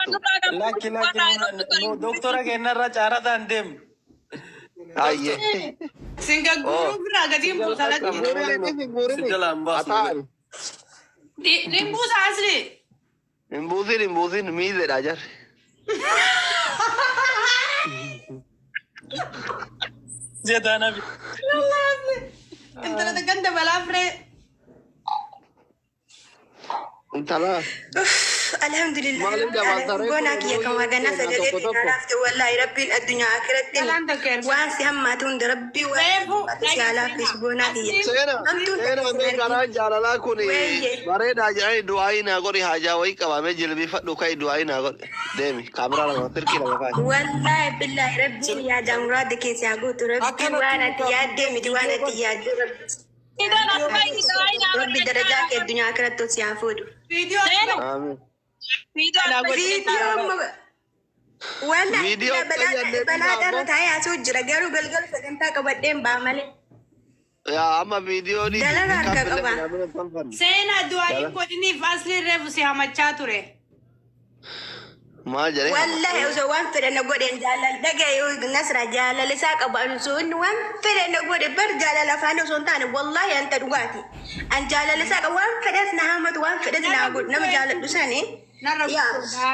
Lakki lakki nu doktora keenyarra caarataan deemnu. Ayyee. Sin gagguuruu biraa gadi hin buusa lakki. Hin guurini. Si jalaan baasnu. Hataan. Ni buusa asli. Hin buusin hin buusin miizeedha jarri. Jetaan hafi. Intala ganda balaa firee. Intala. Alhamdulillah. Maaliif gabaasaree Goonaa kiyya kan waaganaa tokko sagalee tokko? naaf wallaahi rabbiin addunyaa akhiratti Jalaan takka erga. waan si hammaatu hunda rabbii waan Reefu si haa laaffisu goonaa kiyya. Seena Hamtuun seena mee karaa jaalalaa kun Weeyye. bareedaa jedhanii du'aayii naa godhi haajaa wayii qabamee jilbiifadhu ka'i du'aayii naa godhi deemi kaameraa lama silkii lama kaa'i. Wallaahi billaahi rabbiin yaada muraada keessa haa guutu rabbiin waan ati yaaddee miti waan ati yaaddee rabbi. Rabbi darajaa kee addunyaa akhiratti ol si haa fuudhu. Viidiyoo Amiin. Viidiyoo wallaahi Viidiyoo fayyadamee balaa ammoo dharra taa'ee haasa'u jira garuu galgala sagantaa qabadheen ba'a malee. Yaa amma viidiyoo ni Dalagaa harka qaba. Seenaa du'aa godhiniif asli reefu si hamachaa ture. Maal jedhee hama? Wallahi osoo waan fedhe na godheen jaalala dhagaye Nasra jaalala isaa qaba osoo inni waan fedhe na godhe bar jaalala afaan osoo hin taane wallahi anta dhugaati. An jaalala isaa qaba waan fedhes na hamatu waan fedhes na godhu nama jaaladhu sani. Narra Yaa. guddoodha.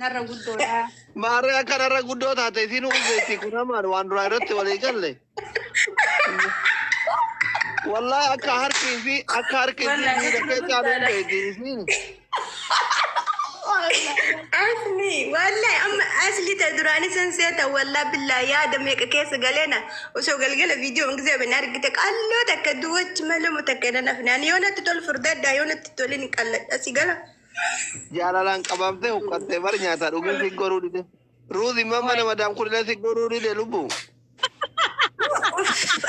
Narra guddoodha. Maarree akkanarra guddoo taate isiin uumteetti kun hamaan waan duraa irratti walii galle. Wallahi akka harki isii akka harki isii miila keessaa uumteetti isiin. Asli wallahi amma asli ta duraanii san seeta wallahi billahi yaada meeqa keessa galeena osoo galgala viidiyoo gisee bana argite qalloo takka duwwachi malee takka nan hafne ani yoo natti tolu furdaddaa yoo natti tolin qalladha si gala. Jaalalaan qabamtee huqqattee bar nyaataa dhuguu si goruu dide. Ruuzi mamma nama daamkulilee si goruu dide lubbu.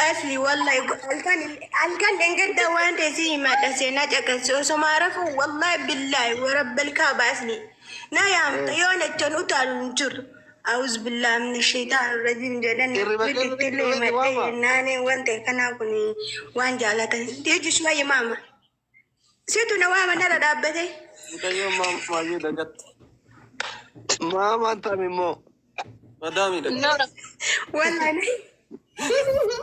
Asli wallahi halkan halkan dhengadda waan ta'e si himadha seenaa caqasi osoo maarafu wallahi billahi warabbal kaaba asli na yaamta yoo nachan utaalu hin jiru. أعوذ بالله من الشيطان الرجيم jedhan Hirriba keessa biqillee dhufeeti waama. himadhe naanee waan ta'e kanaa kun waan jaalatan jechu shwayye maama situ na waama nara dhaabbate. Mucayyoo maayyuu dagatte. Maamaan tam immoo. Madaamii dagatte. Wallahi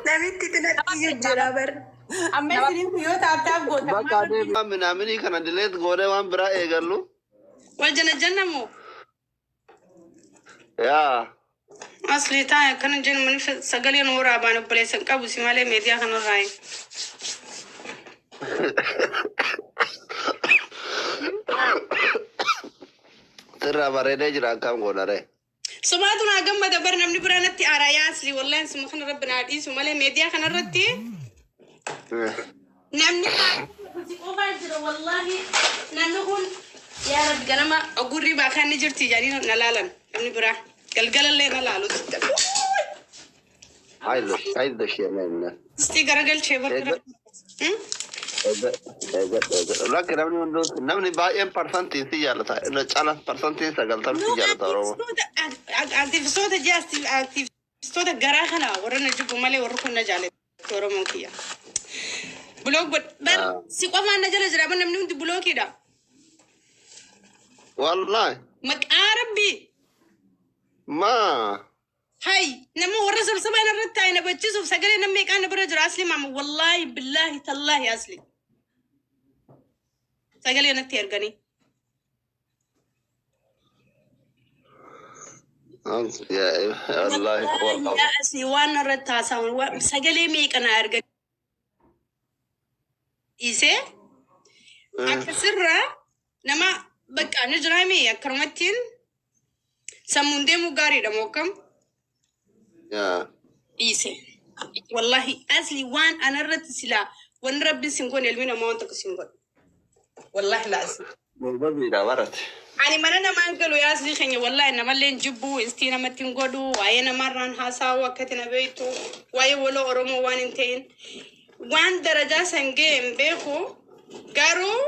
namitti tunatti jira bar. Amma isiniin kun yoo taaptaaf goota. Bakka adeemaa minaaminii kana dileet goonee waan biraa eegallu. Wal jana jannamoo. Yaa. Asli taa'e akkana jennu manni sagaleen waraabaan obboleessan qabu si malee miidiyaa kanarraa hin. Sirraa bareedee jira akkam goonaree. Sobaatu naa gammada bar namni biraa natti aaraa yaa asli wallahi suma kana rabbi naa dhiisu malee miidiyaa kanarratti namni si qofaa jira wallahi namni kun yaa rabbi ganama ogurrii baakaan ni jirti jedhanii na laalan namni biraa galgalallee na laalu. Haydosh haydosh yemeenna. Istii garagalchee bar. Lakki namni hunduu namni baay'een parsantiin si jaalata. Irra caala parsantiin 90 si jaalata Oromoo. Aktivistoota ji'a aktivistoota garaa kana warra na jibbu malee warri kun na jaalatu Oromoon kiyya. Block godh bar si qofaan na jala jira bar namni hundi blockiidha. Wallahi. Maqaa rabbii. Maa. Hay nama warra sabsabaa irratti taa'e na bachisuuf sagalee namni meeqaan na bira jira asli maama wallaahi billaahi tallaahi asli. Sagalee natti erganii. Wallahi Wallaahi yaa asli waan irratti haasa'an sagalee meeqa na erganii dhiisee akkasirraa nama bakka ni jiraame akkanumattiin sammuun deemuu gaariidha moo akkam dhiise. Wallahi asli waan anarratti silaa wanni rabbiin sin godhe ilmi namaa waan tokko sin godhe. Wallahi laasi. Morbabiidha barate. Ani mana namaan galu yaa asli keenya wallahi namallee hin jibbu istii namatti hin godhu waa'ee namarraan haasa'u akkati na beektu waa'ee waloo Oromoo waan hin ta'in waan darajaa san ga'e hin beeku garuu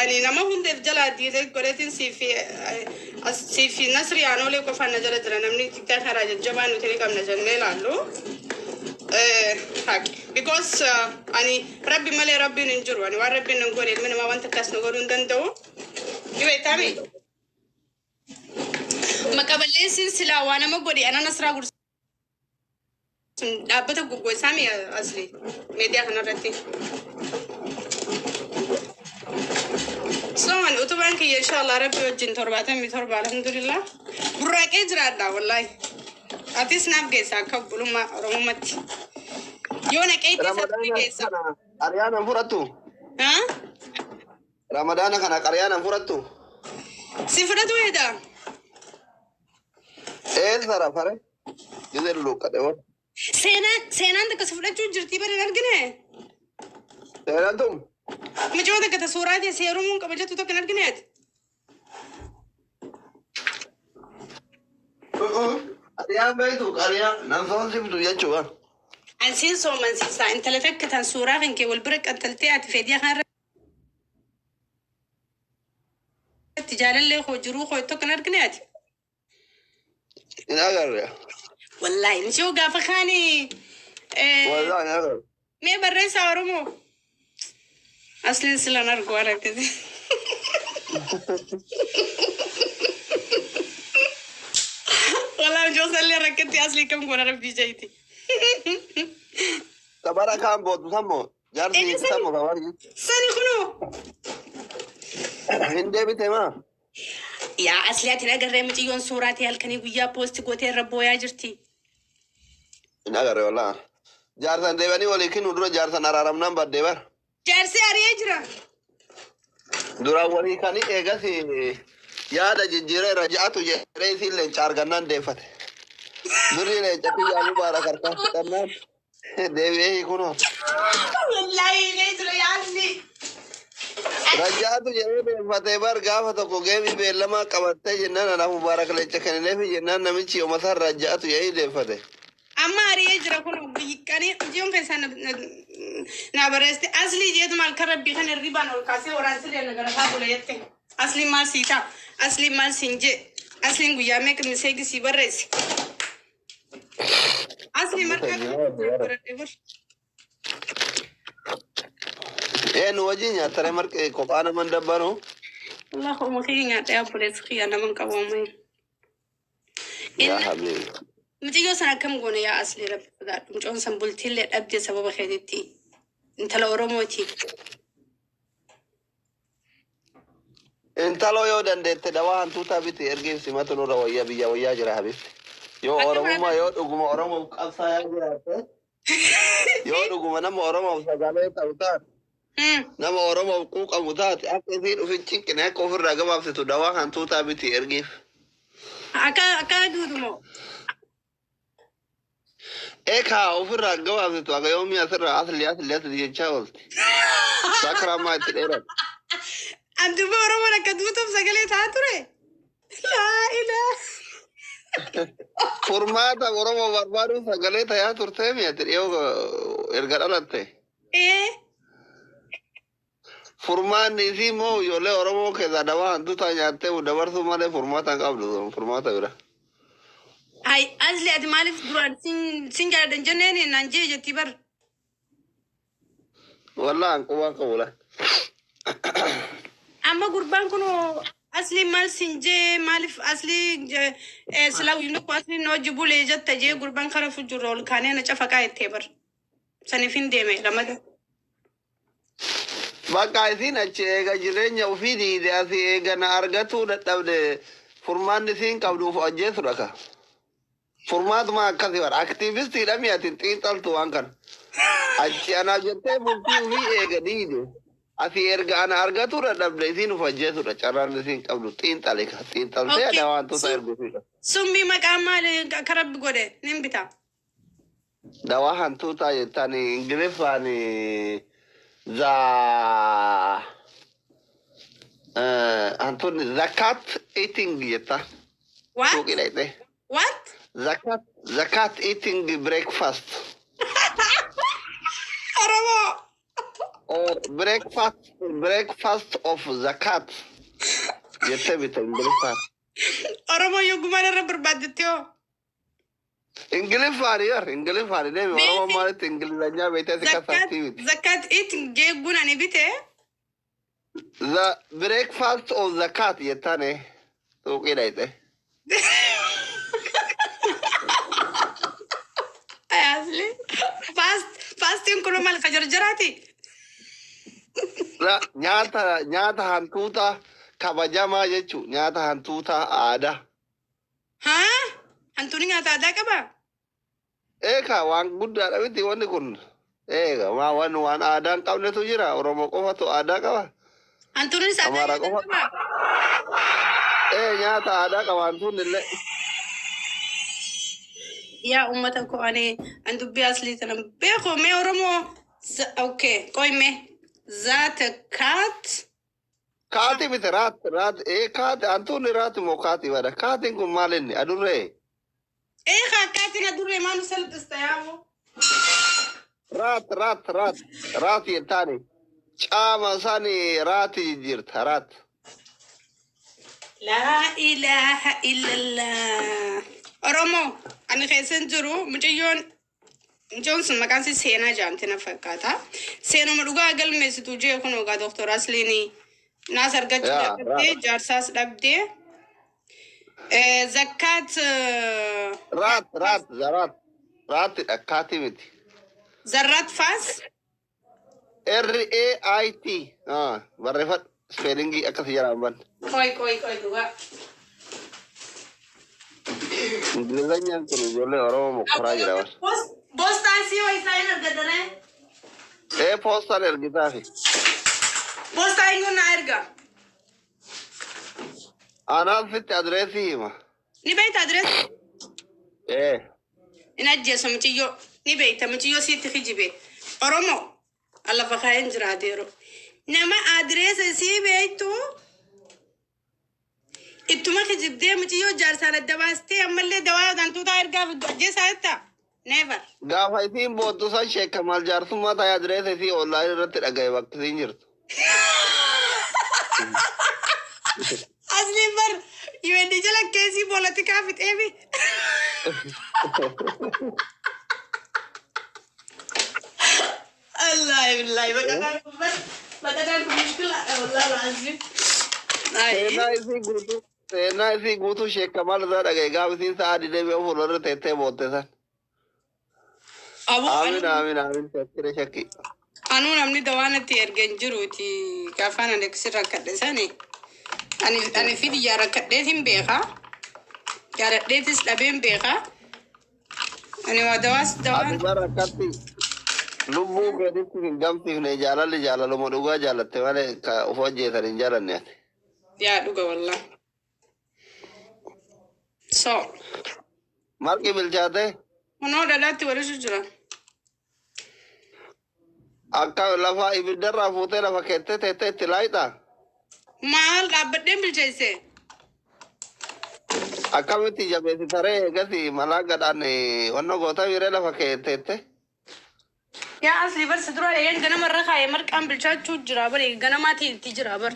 ani nama hundeef jala diilee godhetin siifi nasri aanoolee qofaan na jala jira namni xiqqaa karaa jajjabaa nuti ni qabna jennee ilaallu. Haqi. Because ani rabbi malee rabbiin hin jiru. Ani waan rabbiin hin godhe ilmi namaa wanta akkas nu godhuu hin danda'u. Ni beektaami? Bakka balleessiin silaa waa nama godhe ana Nasraa Gursuun dhaabbata goggoisaa mi asli miidiyaa kanarratti. Soman utubaan kiyya inshallah rabbi wajjin 77, alhamdulillah. Burraaqee jiraadha wallahi. Atis naaf geessa akka obbolummaa Oromummaatti. Yoo naqeetti isatti Ramadaana geessa. kana qaryaanan fudhattu. Haa? Ramadaana kana qaryaanan fudhattu. Si fudhatu hedaa? Eessa rafare? Gizee luluqqadhe waan. Seenaan takka si fudhachuu jirtii bari hin argine? Seenaan tun Mucoo takka ta suuraa ta'e seerumuun qaba jettu tokko hin argine ati? Qaryaan beektu qaryaan nan soonsiftu jechuudha. Ansiin soomansiisaa intala takka tan suuraa kan kee wal bira qanxaltee ati fedhii kan irratti jaalallee koo jiruu koo tokko hin argine ati? Hin agarre. Wallaahi mucoo gaafa kaani Wallaahi hin agarre. Mee barreessaa Oromoo. Asliin silan argu waan akkasii. Wallaahi mucoo sallee rakkatti aslii kam goona rabbii jayti. Tabara kaan bootu sammoo jaarsi Inni sani sammoo tabarri. Sani kunoo. Hin deebite maa? Yaa asli ati hin agarree mucayyoon suuraa ta'e halkanii guyyaa poosti gootee irra booyaa jirti. Hin agarre wallaahi. Jaarsan deebanii walii kennu dura jaarsan araaramnaan baddee bara. Jaarsi ari'ee jira. Duraan walii kanii eegas yaada jijjiiree irra ja'atu jedhee isiin leenca argannaan deeffate. Durri leenca kiyyaa mubaarak harkaan fudhannaan deebi'ee hiikunoo. Wallaahi hiikee jira yaa asli. Raja'atu jedhee deeffatee bar gaafa tokko geemii beellamaa qabattee jennaan anaaf mubaarak leenca kennineefi jennaan namichi yooma isaan raja'atu jedhee deeffate. Amma ari'ee jira kun qanii jiyoon keessaa na barreessite aslii jeetu maal kan rabbii kan hirribaan ol kaasee waraansi na garataa bula jette. Asliin maal sii ta'a? Asliin maal siin jee? Asliin guyyaa meeqa miseegi sii barreesse? Asli marqaa baradhee bar. Ee nu wajjin nyaattare marqee kophaa naman dabbanu. Allah oma kiyya nyaadhee obboleessi kiyya naman qabu amma. Yaa habiibi. Mucayyoo sana akkam goone yaa asli rabbi sodaadhu. Mucayyoon san bultiillee dhabde sababa keetitti. Intala Oromooti. Intaloo yoo dandeette dawaa hantuutaa biti ergiif simatu nurra wayyaa biyya wayyaa jira habiibti. Yoo Oromummaa yoo dhuguma Oromoof qabsaayaa jiraatte yoo dhuguma nama Oromoof sagalee ta'u taate nama Oromoof quuqamu taate akka isiin ufin cinqine akka ofirraa gabaabsitu dawaa hantuutaa biti ergiif. Akka duutu moo? Eekaa ofirraa gabaabsitu akka yoomii asirraa asli asli asli jechaa oolti. Sakraamaa itti dheerate. Anduba Oromoon akka duutuuf sagalee ta'aa ture. Laa ilaa. Furmaata Oromoo barbaadu sagalee tayaa turtee mi'ati dhiyoo erga dhalatte. Ee. Furmaanni isii immoo ijoollee Oromoo keessaa dawaa hantuutaa nyaattee dabarsuu malee furmaata hin qabdu furmaata bira. Ay asli ati maaliif duraan sin jaalladha hin jenneen naan jee jettii bar. Wallaan qubaan qabu la. Amma gurbaan kun asli maal sin jee maaliif asli silaa guyyuu tokko asli na hojii bulee jetta jee gurbaan kara fujjurra ol kaanee na cafaqaa jettee bar. Saniif hin deeme lamada. Bakka isiin achi eega jireenya ofii diide asii eega na argatuu dadhabde furmaanni isiin qabduuf ajjeesudha ka. Furmaatuma akkasii bara aktiivistiidha mi'atin xiinxaltu waan kana. Achi anaaf jettee murtii ofii eega diide. Asii erga ana argatuu dadhabde isiin uf ajjeesudha carraan isiin qabdu xiinxale ka xiinxaltee Okay. ana wantoota erguufiidha. Summii maqaa maali akka rabbi godhe nin bita. Dawaa hantuutaa jettaan Ingiliffaan the hantuunni the cat eating jetta. What? Suuqii dhaqxee. What? The cat eating breakfast. Oromoo. Or breakfast of the cat. Jettee bitta Ingiliffaan. Oromoo yoggumaan irra barbaaddetti hoo. Ingiliffaan yor Ingiliffaan deemi Oromoo maalitti Ingilizanyaa beektee si kasartii miti. The cat eating jeegguun ani bite. The breakfast of the cat jettaan suuqii dhaqxee. Asli. Fast fastiin kun maal ka jarjaraati? Nyaata hantuutaa kabajamaa jechuun nyaata hantuutaa aadaa. Haa? Hantuunni nyaata aadaa qabaa? Eegaa waan guddaadha miti wanni kun. Eegaa waan waan aadaa hin qabnetu jira. Oromoo qofatu aadaa qaba. Hantuunnis aadaa Amaara nyaata qofa. qabaa? Ee, nyaata aadaa qaba hantuunni illee. Yaa uummata koo, ani an dubbii aslii tana beeku. Mee Oromoo, okay, qoyme zaata cat. Kaati miti, rat, rat, ee, kaati. Hantuunni rat moo kaati bada? Kaatiin kun maal inni? Adurree. Ee, kaatiin adurree maanu salphista yaaboo. Rat, rat, rat, rat jettaani. Caama sani rat jijjiirta, rat. Laa ilaaha illallah. Oromoo, ani keessan jiru mucayyoon mucayyoon sun maqaan isii Seenaa jedhamti na fakkaata. Seenuma dhugaa galmeessitu jee kun ogaa Doktor Asliinii naas argachuu Yaa dadhabdee rat. Jaarsaas dhabdee. Zakkaat. Rat, rat, rat, ratidha, kaati miti. Zarraat faas. R A I T. Ah, barreeffadhu. Spellingii akkasii jedhaan ban. Qoy, qoy, qoy, dhugaa. Ingilizanyaan kun ijoollee Oromoo mokkoraa jira bar. Boostaan si waa isaa hin argatane. Ee, poostaan ergitaafi. Boostaa eenyuun na erga? Anaan sitti adreesii hima. Ni beekta adreesii? Ee. In ajjeesu muciyyoo. Ni beekta, muciyyoo sitti kijibe. Oromoo lafa kaa'een jiraate yeroo. Nama adreesa sii beektu ittuma kijibdee muciyyoo jaarsaan adda baastee ammallee dawaa hantuutaa ergaa ajjeesaa jetta? Never. Gaafa isiin boottu san sheekamaal jaarsummaa ta'e adreesa isii online irratti dhagaye bakka isiin jirtu. Asliin bar UN jala keesii poolitikaa fixeefi. Allah billahi, baqataan kun bar, baqataan kun mushkila wallahi alazim. Seenaa isii guutuu sheekamaal irraa dhagaye gaafa isiin sa'a 24 irra teettee bootte san. Abu Aamin, aamin, aamin, shakkire shakki. Anuu namni dawaa natti erga hin jiruuti gaafaan ani akkasi rakkadhe sani. Ani fi biyyaa rakkadheet hin beekaa. Jaaladheetis dhabee hin beekaa. Ani waa dawaas Ati dawaan. bara akkatti lubbuu keetitti hin gamsiifne. Jaalalli jaalaluma dhugaa jaalatte malee ka of hojjetan hin jaalanne ati. Yaa, dhuga wallah. So. Marqi bilchaate? Kunoo dhalaatti walisu jira. Akka lafa ibiddarraa fuutee lafa keettee teettee itti laayixaa? Maal, dhaabbadheen bilcheesse? Akkamitti jabeessitaree eegasi malaaqadhaan wanno goota biree lafa keetteette? Yaa asli barsi dura eegan ganama irra kaa'ee marqaan bilchaachuu jira bar, ganamaati itti jira bar.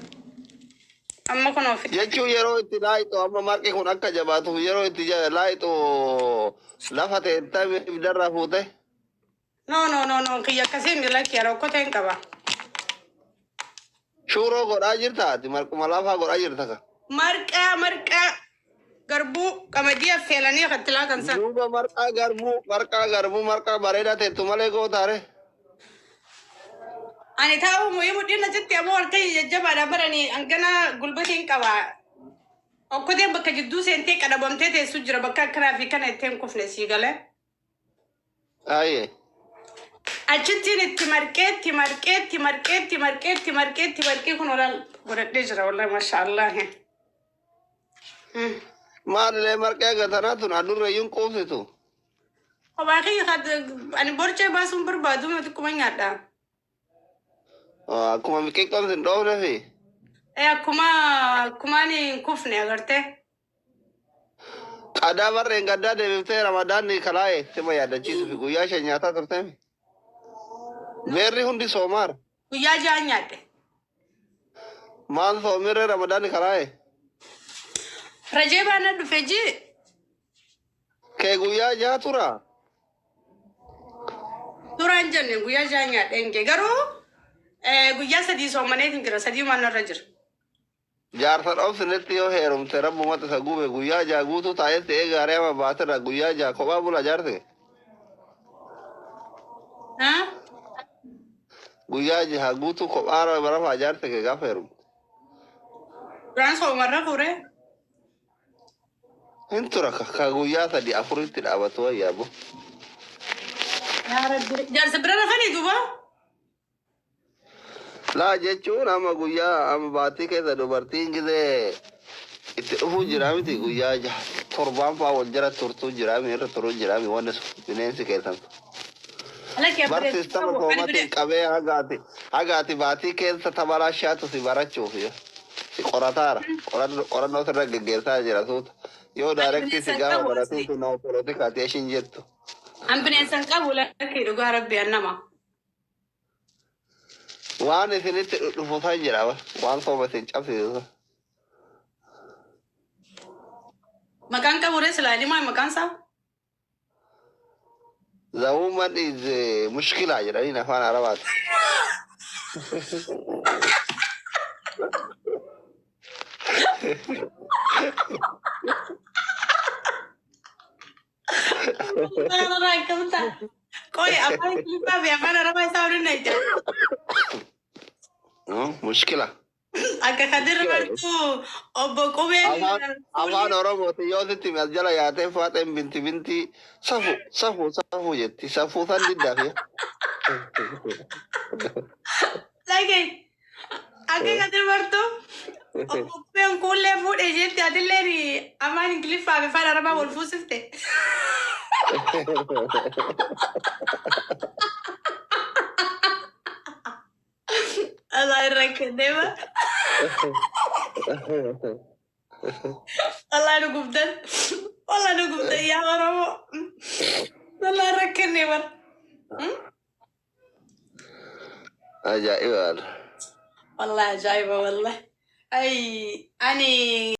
Amma kun ofi. Jechuun yeroo itti laayixu, amma marqi kun akka jabaatuuf yeroo itti laayixu lafa teettee ibiddarraa fuute. No, no, no, no, kiyya akkasii miila kiyya rakkoo hin qaba. Shuuroo godhaa jirta ati? Marquma lafaa godhaa jirta ka. Marqaa garbuu qamadii affeelanii akkatti laatan san. Duuba marqaa garbuu marqaa bareedaa teettu malee gootaare. Ani taa'u mu'ii mudhiin achitti ammoo harka jajjabaadha baranii hangana gulbatiin qaba. Okkoteen bakka jidduu seentee qadhabamtee teessu jira, bakka akkanaa fi kana ittiin kufne sii galee. Ayyee. Achittiin itti marqee, itti marqee, itti marqee, itti marqee, itti marqee, itti marqee, kun olaal godhadhee jira wallahi, masha Allah. Maalillee marqee gatanaa tun adurreeyyuun quufsitu. Kophaa kiyya ani borcee baasuun barbaadu xiqquma nyaadha. Akkuma miqiqqoon sin dhoofne fi. Akkuma ani hin kufne agartee. Qadaa barreen gaddaa deebiftee ramadaanni kalaa'e sima yaadachiisufi guyyaa 5 nyaataa turteemi. Beerri hundi soomaara. Guyyaa 6 nyaadhe. Maal soomirree ramadaanni kalaa'e? Rajee baana dhufe ji. Kee guyyaa 6 tura. Duraan jenne guyyaa 6 nyaadhe hin garuu guyyaa 3 soomaneetiin jira, 3 maan irra jira. Jaarsa dhoofsinetti yoo heerumte rabbumatti isa gube guyyaa 6 guutuu taa'ee ta'ee gaarii ama baatirra guyyaa 6 kophaa bula jaarsi. Haa? Guyyaa jaha guutuu kophaa rafaa jaarsa kee gaafa heerumte. Duraan soomarra fuure. Hin tura ka guyyaa sadii afuritti dhaabatu wayyaa bo. Yaa Rabbi. Jaarsa bira rafanii duuba? Laa jechuun amma guyyaa amma baatii keessa dubartiin gizee itti dhufuu jira miti, guyyaa jaha torbaan faa wal jala turtuu jira mi, irra turuu jira mi, wanni sun bineensi keessan. Alakki Bar abbaa sistama qabu. Ani soomatiin qabee hagaati baatii keessa tabalaa shaatu si barachuuf yoo si qorataara qorannoo sirra geggeessaa jira suuta yoo Ani daarektii si bineensa hin gaafa qabu baratuu asli. sun nama poolotikaati ishiin jettu. An bineensa hin qabu lakkii, dhugaa Rabbi, an nama. Waan isinitti dhufu san jira waan sooma isin cabsiisu. Maqaan qabu ree silaa himaa maqaan isaa? The woman is mushkila jedhaniin afaan Arabaati. Akkamta? Qoy, afaan Ingiliffaa fi afaan Arabaa isaa waliin na ijaa. Mushkila. Akka kadirra bartuu obbo Qubeen. Afaan Oromooti yoo sitti as jala yaatee faaxeen binti binti safu safu safu jetti, safuu san diddaaf. Lage akka kadirra bartuu obbo Qubeen kuullee fuudhee jetti, atilleen afaan Ingiliffaa fi afaan Arabaa wal fuusifte. Allah irra kenneema. Allah nu gubdan. Allah nu gubdan yaa Oromoo. Allah irra kenneema. Ajaa'iba. Wallahi ajaa'iba wallahi. Ay ani.